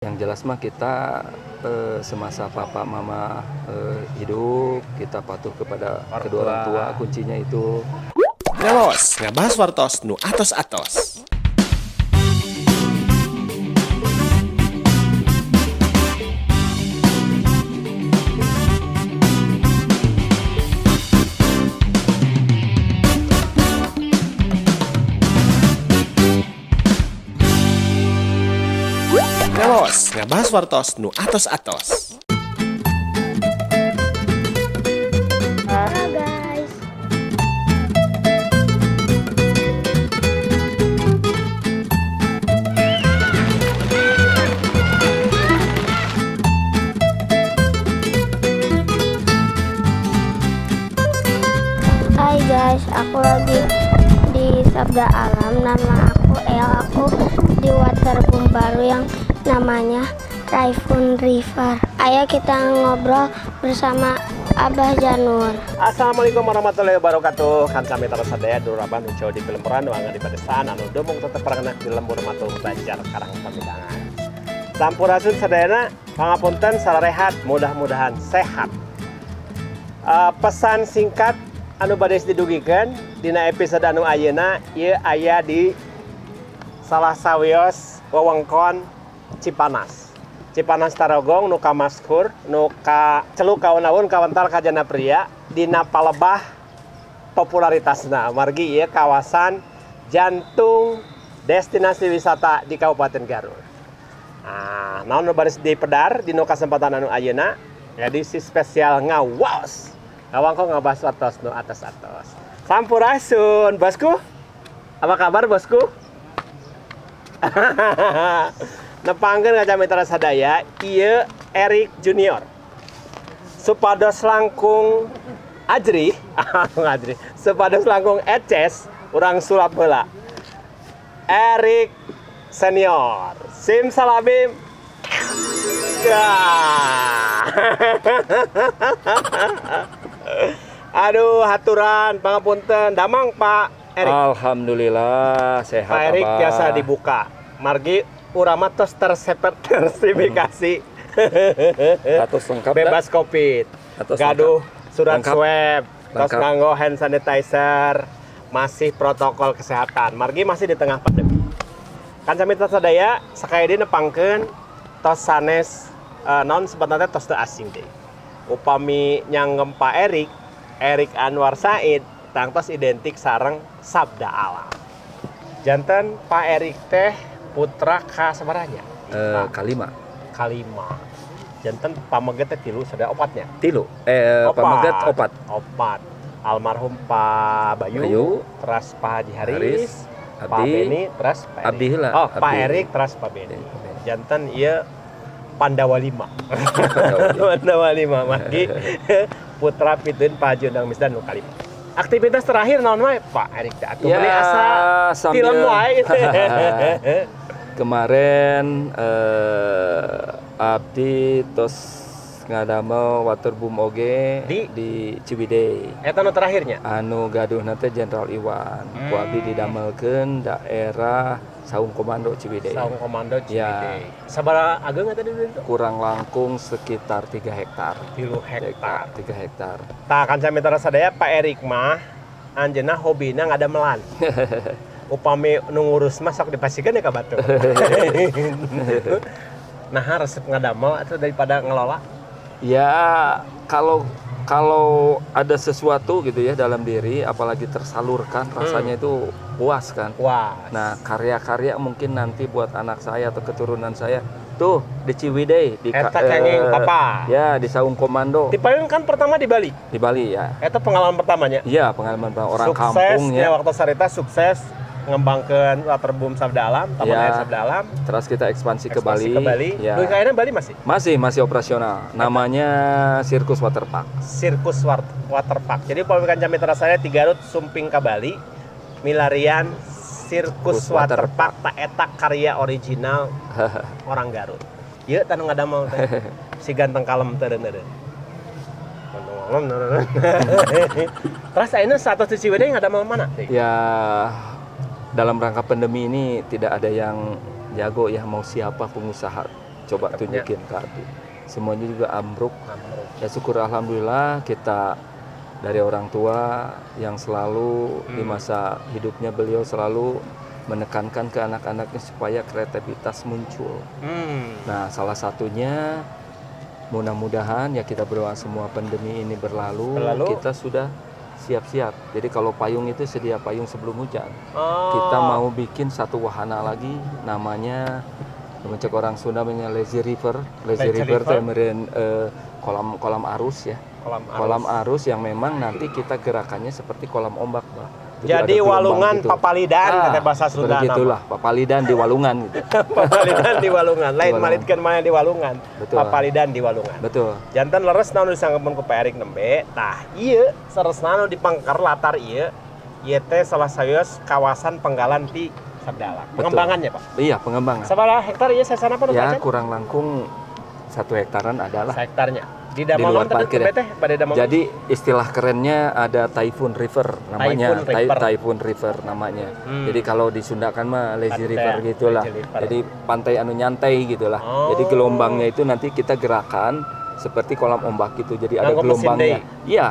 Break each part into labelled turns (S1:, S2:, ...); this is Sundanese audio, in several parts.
S1: Yang jelas mah kita semasa papa mama hidup, kita patuh kepada
S2: Orang
S1: kedua orang tua,
S2: tua.
S1: Kuncinya itu.
S3: Ngawas, ngabahas wartos nu atos-atos. Ngawas, ngabahas wartos nu atos-atos.
S4: Halo guys. Hai guys, aku lagi di Sabda Alam. Nama aku El. Aku di waterboom baru yang namanya Typhoon River. Ayo kita ngobrol bersama Abah Janur.
S2: Assalamualaikum warahmatullahi wabarakatuh. Kanca mitra sadaya, dulur abah nu jauh di pilemburan, nu angga di pedesaan, anu dumung tetep parangenak di lembur matul Banjar Karang Pamidangan. Sampurasun sadayana, pangapunten sararehat, mudah-mudahan sehat. Pesan singkat anu bade didugikeun dina episode anu ayeuna ieu aya di salah sawios wewengkon Cipanas. Cipanas Tarogong nu kamaskur, nu kaceluk kaun-aun kawentar ka Janapria dina palebah popularitasna. Margi ieu kawasan jantung destinasi wisata di Kabupaten Garut. Nah, naon nu baris dipedar dina kesempatan anu ayeuna? Edisi spesial ngawas. Ngawangkong ngabahas wartos nu atos-atos. Sampurasun, bosku. Apa kabar, bosku? Nepangkeun kanca mitra sadaya, ieu Erik Junior. Supados langkung ajri, ajri. Supados langkung eces, urang sulap heula. Erik Senior. Sim salabim. Ya. Aduh, haturan, pangapunten. Damang, Pak Erik.
S1: Alhamdulillah sehat.
S2: Pak Erik
S1: Abah.
S2: Biasa dibuka. Margi urang mah tos tersertifikasi
S1: Status lengkap dah.
S2: Bebas Covid.
S1: Atos
S2: Gaduh surat
S1: Lengkap.
S2: Swab, tos
S1: Lengkap.
S2: nganggo hand sanitizer, masih protokol kesehatan. Margi masih di tengah pandemi. Kanca mitra sadaya, sekali deui nepangkeun tos sanes naon sebenarnya tos teu asing deui. Upami nyanggem Pak Erik, Erik Anwar Said, tangtos identik sareng Sabda Alam. Janten Pak Erik teh putra ka sabaranya?
S1: Kalima.
S2: Kalima. Janten pameget teh tilu sadaya opatnya.
S1: Tilu. Pameget opat.
S2: Opat. Almarhum Pak Bayu,
S1: Bayu.
S2: Teras Pak Haji Haris,
S1: Haris,
S2: Pak
S1: Abdi.
S2: Beni, teras Pak Erik.
S1: Abdi heula,
S2: Oh, Pak
S1: Abdi.
S2: Erik teras Pak Beni.
S1: Pak Beni.
S2: Janten ieu Pandawa lima.
S1: Pandawa lima.
S2: Pandawa lima margi putra pituin Pak Haji Undang Misdan nu kalima. Aktivitas terakhir naon wae Pak Erik teh? Atuh
S1: Ya,
S2: meuni asa
S1: sambil-
S2: tilem wae gitu.
S1: Kemarin abdi tos ngadamel waterboom oge
S2: Di?
S1: di Ciwidey.
S2: Eta nu terakhirnya.
S1: Anu gaduhna teh Jenderal Iwan. Ku abdi didamelkeun daerah Saung Komando Ciwidey.
S2: Saung Komando
S1: Ya.
S2: Ciwidey. Sabaraha ageng eta di ditu?
S1: Kurang langkung sekitar 3 hektar.
S2: 3 hektar.
S1: 3 hektar.
S2: Tah, kanca mitra sadaya, Pak Erik mah anjeunna hobina ngadamelan. Upami nu ngurus mah sok dipasihkeun ya ka batur. Nah, resep ngadamel atau daripada ngelola?
S1: Ya, kalau kalau ada sesuatu gitu ya dalam diri, apalagi tersalurkan, rasanya itu puas kan.
S2: Wah.
S1: Nah, karya-karya mungkin nanti buat anak saya atau keturunan saya tuh di Ciwidey di
S2: Eta kenging papa.
S1: Ya, di Saung Komando
S2: Di payun kan pertama di Bali.
S1: Di Bali ya.
S2: Eta pengalaman pertamanya.
S1: Iya, pengalaman orang
S2: Sukses
S1: kampung
S2: ya.
S1: ya.
S2: Waktu sarita sukses ngembangkeun waterboom Sabda Alam, Taman
S1: Ya.
S2: Air Sabda Alam,
S1: Terus kita ekspansi ke
S2: ekspansi
S1: Bali.
S2: ke Bali.
S1: Ya.
S2: Duh, kayaknya Bali masih
S1: Masih masih operasional. Namanya Sirkus Waterpark.
S2: Sirkus Waterpark. Jadi upami kanca mitra saya di Garut sumping ke Bali, milarian Sirkus
S1: Sirkus Waterpark.
S2: Waterpark tah eta karya original orang Garut. Ieu tah nu ngadamel teh. Si ganteng kalem teh eureun. Ganteng kalem eureun. Terus ayeuna status di Ciwidey ngadamel mana?
S1: Ya, dalam rangka pandemi ini tidak ada yang jago ya, mau siapa pengusaha Coba
S2: Tetepnya.
S1: Tunjukin ke Abi. Semuanya juga ambruk. Ya syukur alhamdulillah kita dari orang tua yang selalu di masa hidupnya beliau selalu menekankan ke anak-anaknya supaya kreativitas muncul. Nah, salah satunya mudah-mudahan ya kita berdoa semua pandemi ini berlalu,
S2: Berlalu.
S1: kita sudah siap-siap. Jadi kalau payung itu sedia payung sebelum hujan.
S2: Oh.
S1: Kita mau bikin satu wahana lagi namanya ceuk orang Sunda namanya Lazy River. Lazy
S2: Lazy
S1: River
S2: River.
S1: teh meureun, kolam kolam arus ya.
S2: Kolam arus.
S1: Kolam arus yang memang nanti kita gerakannya seperti kolam ombak, Pak.
S2: Jadi
S1: ada gelombang
S2: walungan
S1: gitu.
S2: papalidan
S1: Ah,
S2: kata bahasa Sunda.
S1: seperti itulah, papalidan di walungan gitu.
S2: Papalidan di walungan. Lain
S1: Di walungan.
S2: malitkeun mana di walungan.
S1: Betul.
S2: Papalidan di walungan.
S1: Betul.
S2: Janten leres nu disanggemkeun ku Pak Erik nembe. Tah, ieu saleresna nu dipengker latar ieu. Ieu teh salah sawios kawasan penggalan ti Sabda Alam.
S1: Betul.
S2: Pengembangannya, Pak.
S1: Iya, pengembangan.
S2: Sabaraha hektar ieu sesana Pak? Nu
S1: Ya,
S2: pacan?
S1: kurang langkung 1 hektaran adalah.
S2: Sahektarnya. Di
S1: Di luar
S2: damel tadi
S1: parkir ya.
S2: teh bade damel.
S1: Jadi istilah kerennya ada Typhoon River namanya,
S2: Typhoon River.
S1: Typhoon River namanya. Jadi kalau di Sunda kan mah Lazy
S2: Pantai,
S1: River gitulah.
S2: Lazy River.
S1: Jadi pantai anu nyantai gitulah.
S2: Oh.
S1: Jadi gelombangnya itu nanti kita gerakan seperti kolam ombak gitu. Jadi ada
S2: Nganggo mesin
S1: gelombangnya.
S2: deui.
S1: Iya.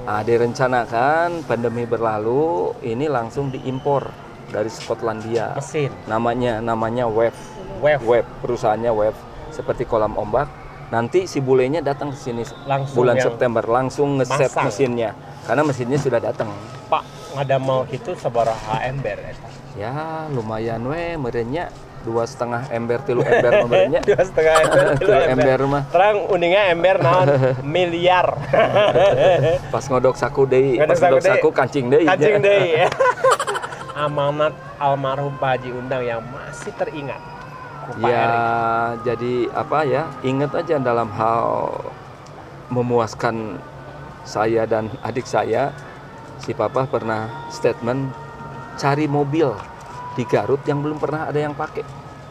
S1: Nah, direncanakan pandemi berlalu ini langsung diimpor dari Skotlandia.
S2: Mesin.
S1: Namanya namanya Wave.
S2: Wave.
S1: Wave, perusahaannya Wave seperti kolam ombak. Nanti si bulenya datang ke sini
S2: Langsung
S1: bulan
S2: yang
S1: September langsung ngeset
S2: masang.
S1: mesinnya karena mesinnya sudah datang.
S2: Pak, ngadamel kitu sabaraha ember eta?
S1: Ya lumayan we meureun nya 2,5 ember 3 ember meureun nya.
S2: 2,5 ember, 3
S1: 3 ember mah.
S2: Terang uningnya ember naon miliar.
S1: Pas ngodok saku deui,
S2: Ngodok
S1: pas
S2: saku
S1: ngodok
S2: deui.
S1: saku kancing deui.
S2: Kancing deui. Amanat almarhum Pak Haji Undang yang masih teringat ku Pak
S1: Ya,
S2: Erik.
S1: jadi apa ya? Ingat aja dalam hal memuaskan saya dan adik saya, si papa pernah statement cari mobil di Garut yang belum pernah ada yang pakai.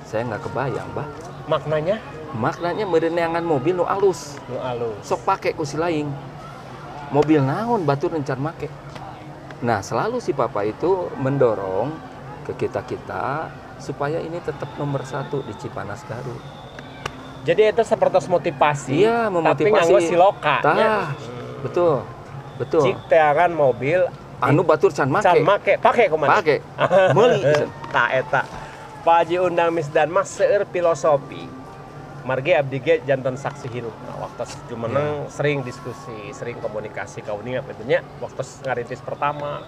S1: Saya nggak kebayang, bah.
S2: Maknanya
S1: Maknanya meureun neangan mobil nu alus,
S2: nu alus.
S1: sok pake ku si laing. Mobil naon batur encan make. Nah, selalu si papa itu mendorong ke kita-kita supaya ini tetap nomor satu di Cipanas Garut.
S2: Jadi itu seperti motivasi,
S1: Iya,
S2: tapi
S1: memotivasi.
S2: nganggo siloka nya.
S1: Tah, betul. Betul.
S2: Cik teangan mobil
S1: Anu batur can make.
S2: can make, pake kumaha?
S1: Pake. Meuli pisan.
S2: Tah eta. Pak Haji Undang Misdan mah seueur filosofi. Margi abdi ge janten saksi hirup. Nah, waktu jumeneng sering diskusi, sering komunikasi kauninga kitu nya waktu ngarintis pertama.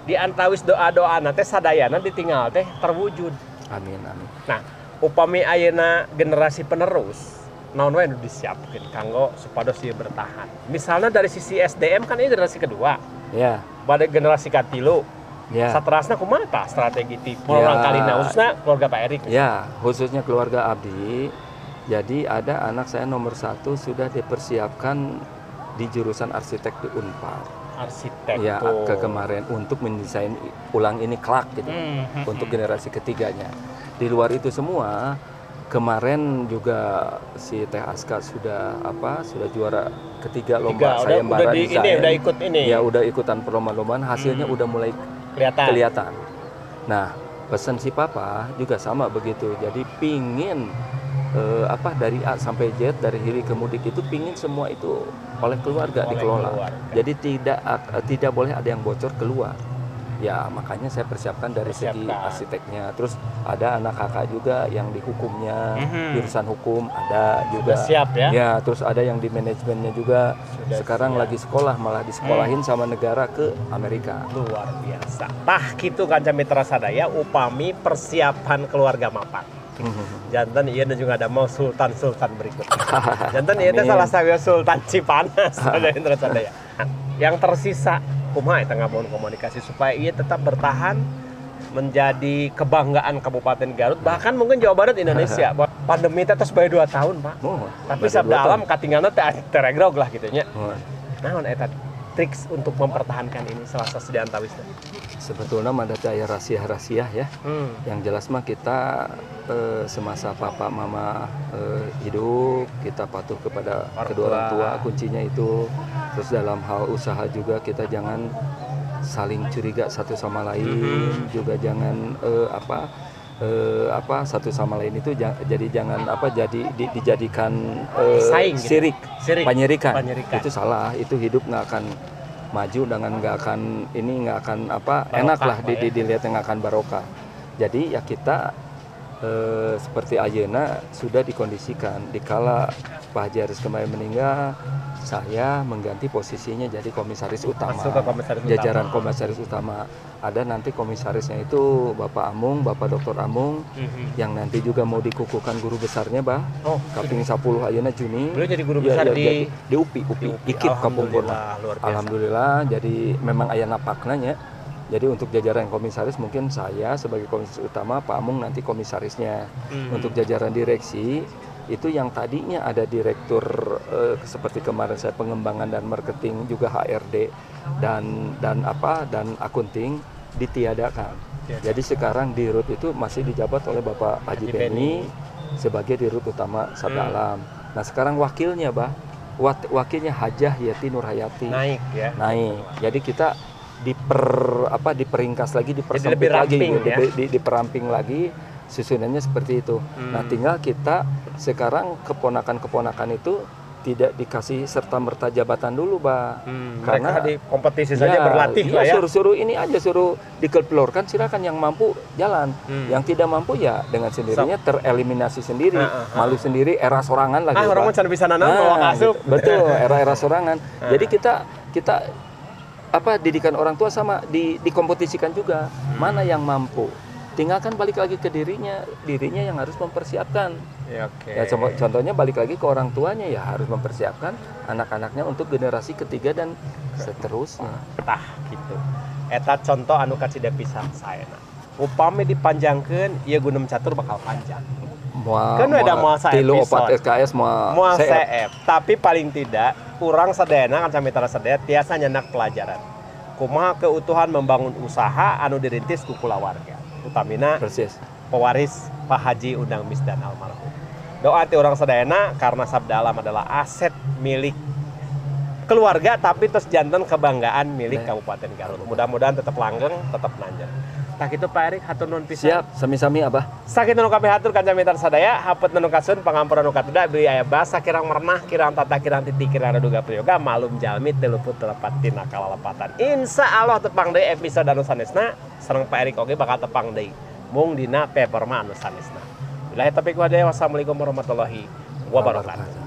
S2: Di antawis doa-doa teh sadayana ditinggal teh terwujud.
S1: Amin, amin.
S2: Nah, upami ayeuna generasi penerus naon wae nu disiapkeun kanggo supados ieu bertahan. Misalnya dari sisi SDM kan ini generasi kedua,
S1: Ya,
S2: pada generasi katilu.
S1: ya.
S2: Saterasna kumaha tah strategi ti
S1: Ya.
S2: orang kalina khususnya keluarga Pak Erik.
S1: Ya, khususnya keluarga Abdi. Jadi ada anak saya nomor satu sudah dipersiapkan di jurusan arsitek di Unpad.
S2: Arsitektur.
S1: Ya, ke kemarin untuk mendesain ulang ini kelak gitu. Untuk generasi ketiganya. Di luar itu semua, kemarin juga si Teh Aska sudah apa? Sudah juara ketiga
S2: Tiga,
S1: lomba
S2: udah,
S1: sayembara
S2: udah di ini
S1: desain.
S2: udah ikut ini.
S1: Ya, udah ikutan perlombaan-perlombaan, hasilnya udah mulai
S2: kelihatan.
S1: kelihatan. Nah, pesan si papa juga sama begitu. Jadi pingin apa dari A sampai Z, dari hili ke mudik itu pingin semua itu oleh keluarga
S2: Oleh
S1: dikelola.
S2: keluarga.
S1: Jadi tidak tidak boleh ada yang bocor keluar. Ya, makanya saya persiapkan dari segi
S2: Persiapkan.
S1: arsiteknya. Terus ada anak kakak juga yang di hukumnya, jurusan hukum ada juga.
S2: Sudah siap ya?
S1: Ya, terus ada yang di manajemennya juga.
S2: Sudah
S1: Sekarang
S2: siap.
S1: lagi sekolah, malah disekolahin sama negara ke Amerika.
S2: Luar biasa. Tah kitu kanca mitra sadaya upami persiapan keluarga mapan. Janten ieu nu juga ada mau sultan-sultan berikutnya. Janten ieu teh
S1: Amin.
S2: salah satu sultan Cipanas sadaya mitra sadaya. Yang tersisa kumaha eta ngabangun komunikasi supaya ieu tetap bertahan menjadi kebanggaan Kabupaten Garut bahkan mungkin Jawa Barat Indonesia. Pandemi teh tos bae 2 tahun, Pak.
S1: Mohon.
S2: Tapi
S1: Baru
S2: sabda
S1: 2
S2: alam
S1: tahun.
S2: katinggalna teh teregrog lah gitu nya.
S1: Mohon.
S2: Naon eta triks untuk mempertahankan ini salah satu di antawisna?
S1: Sebetulnya mah ada aya rahasia-rahasia ya. Yang jelas mah kita semasa papa mama hidup kita patuh kepada
S2: Orang
S1: kedua orang
S2: tua.
S1: tua, kuncinya itu. Terus dalam hal usaha juga kita jangan saling curiga satu sama lain, juga jangan apa apa satu sama lain itu jadi jangan apa jadi dijadikan
S2: Saing gitu.
S1: sirik,
S2: Sirik.
S1: panyirikan.
S2: Panyirikan.
S1: Itu salah, itu hidup nggak akan maju dengan nggak akan ini nggak akan apa
S2: Barokah,
S1: enak lah
S2: Pak, ya.
S1: Dilihat yang akan barokah. Jadi ya kita seperti ayeuna sudah dikondisikan dikala Pak Haji Aris kemarin meninggal, saya mengganti posisinya jadi komisaris utama.
S2: Masuk ke komisaris utama.
S1: Jajaran komisaris utama. Ada nanti komisarisnya itu Bapak Amung, Bapak Dr. Amung yang nanti juga mau dikukuhkan guru besarnya, Bah.
S2: Oh,
S1: Kaping 10 ayeuna Juni.
S2: Beliau jadi guru
S1: Ya,
S2: besar
S1: ya,
S2: di
S1: di UPI, UPI,
S2: di UPI.
S1: IKIP Kapungkur.
S2: Alhamdulillah, luar biasa.
S1: Alhamdulillah, jadi memang aya napakna nya. Jadi untuk jajaran komisaris mungkin saya sebagai komisaris utama, Pak Amung nanti komisarisnya. Untuk jajaran direksi itu yang tadinya ada direktur seperti kemarin saya pengembangan dan marketing juga HRD dan apa dan akunting ditiadakan.
S2: Tiada.
S1: Jadi sekarang dirut itu masih dijabat oleh Bapak Haji
S2: Haji
S1: Beni sebagai dirut utama Sabda Alam. Nah, sekarang wakilnya, Bah, wakilnya Hajah Yeti Nurhayati.
S2: Naik ya.
S1: Naik. Jadi kita diperingkas lagi, dipersempit
S2: lebih
S1: lagi,
S2: ramping, ya?
S1: Diperamping lagi susunannya seperti itu. Nah, tinggal kita sekarang keponakan-keponakan itu tidak dikasih serta-merta jabatan dulu, Bah.
S2: Mereka
S1: Karena
S2: di kompetisi saja
S1: ya,
S2: berlatih
S1: iya,
S2: lah ya.
S1: Suruh-suruh ini aja, suruh dikeblorkan, silakan yang mampu jalan. Yang tidak mampu ya dengan sendirinya tereliminasi sendiri, malu sendiri, era sorangan lagi.
S2: Ah, orang mah can bisa nanam
S1: Nah,
S2: bawa kasup.
S1: gitu. Betul, era-era sorangan. Jadi kita kita apa didikan orang tua sama dikompetisikan juga. Mana yang mampu? Tinggalkan balik lagi ke dirinya, dirinya yang harus mempersiapkan.
S2: Ya, oke.
S1: Ya, contohnya balik lagi ke orang tuanya ya harus mempersiapkan anak-anaknya untuk generasi ketiga dan seterusnya.
S2: Tah gitu. Eta contoh anu kacida pisan saena. Upami dipanjangkeun ieu Gunung Catur bakal panjang.
S1: Moal
S2: Kan ada moal
S1: tilu
S2: saepisode.
S1: opat SKS moal
S2: Moal
S1: CF.
S2: CF, tapi paling tidak urang sadayana kan mitra sadaya tiasa nyenak pelajaran. Kumaha keutuhan membangun usaha anu dirintis ku kulawarga. Utamina
S1: Persis.
S2: pewaris Pak Haji Undang Misdan almarhum. Doa ti urang sadayana karena Sabda Alam adalah aset milik keluarga tapi terus janten kebanggaan milik
S1: Nah.
S2: Kabupaten Garut. Mudah-mudahan tetap langgeng, tetap nanjak. Tah kitu Pak Erik hatur nuhun pisan.
S1: Siap, sami-sami Abah.
S2: Sakitu nu kami hatur kanca mitra sadaya, hapet nu kasun pangampura nu katuda bilih aya basa kirang merenah, kirang tata, kirang titi, kirang duga prayoga, malum jalmi teu luput telepat tina kalalepatan. Insya Allah tepang deui episode anu sanesna, sareng Pak Erik oge bakal tepang deui. Mung dina performa anu sanesna. Billahi taufiq wa hidayah. Wassalamualaikum warahmatullahi wabarakatuh.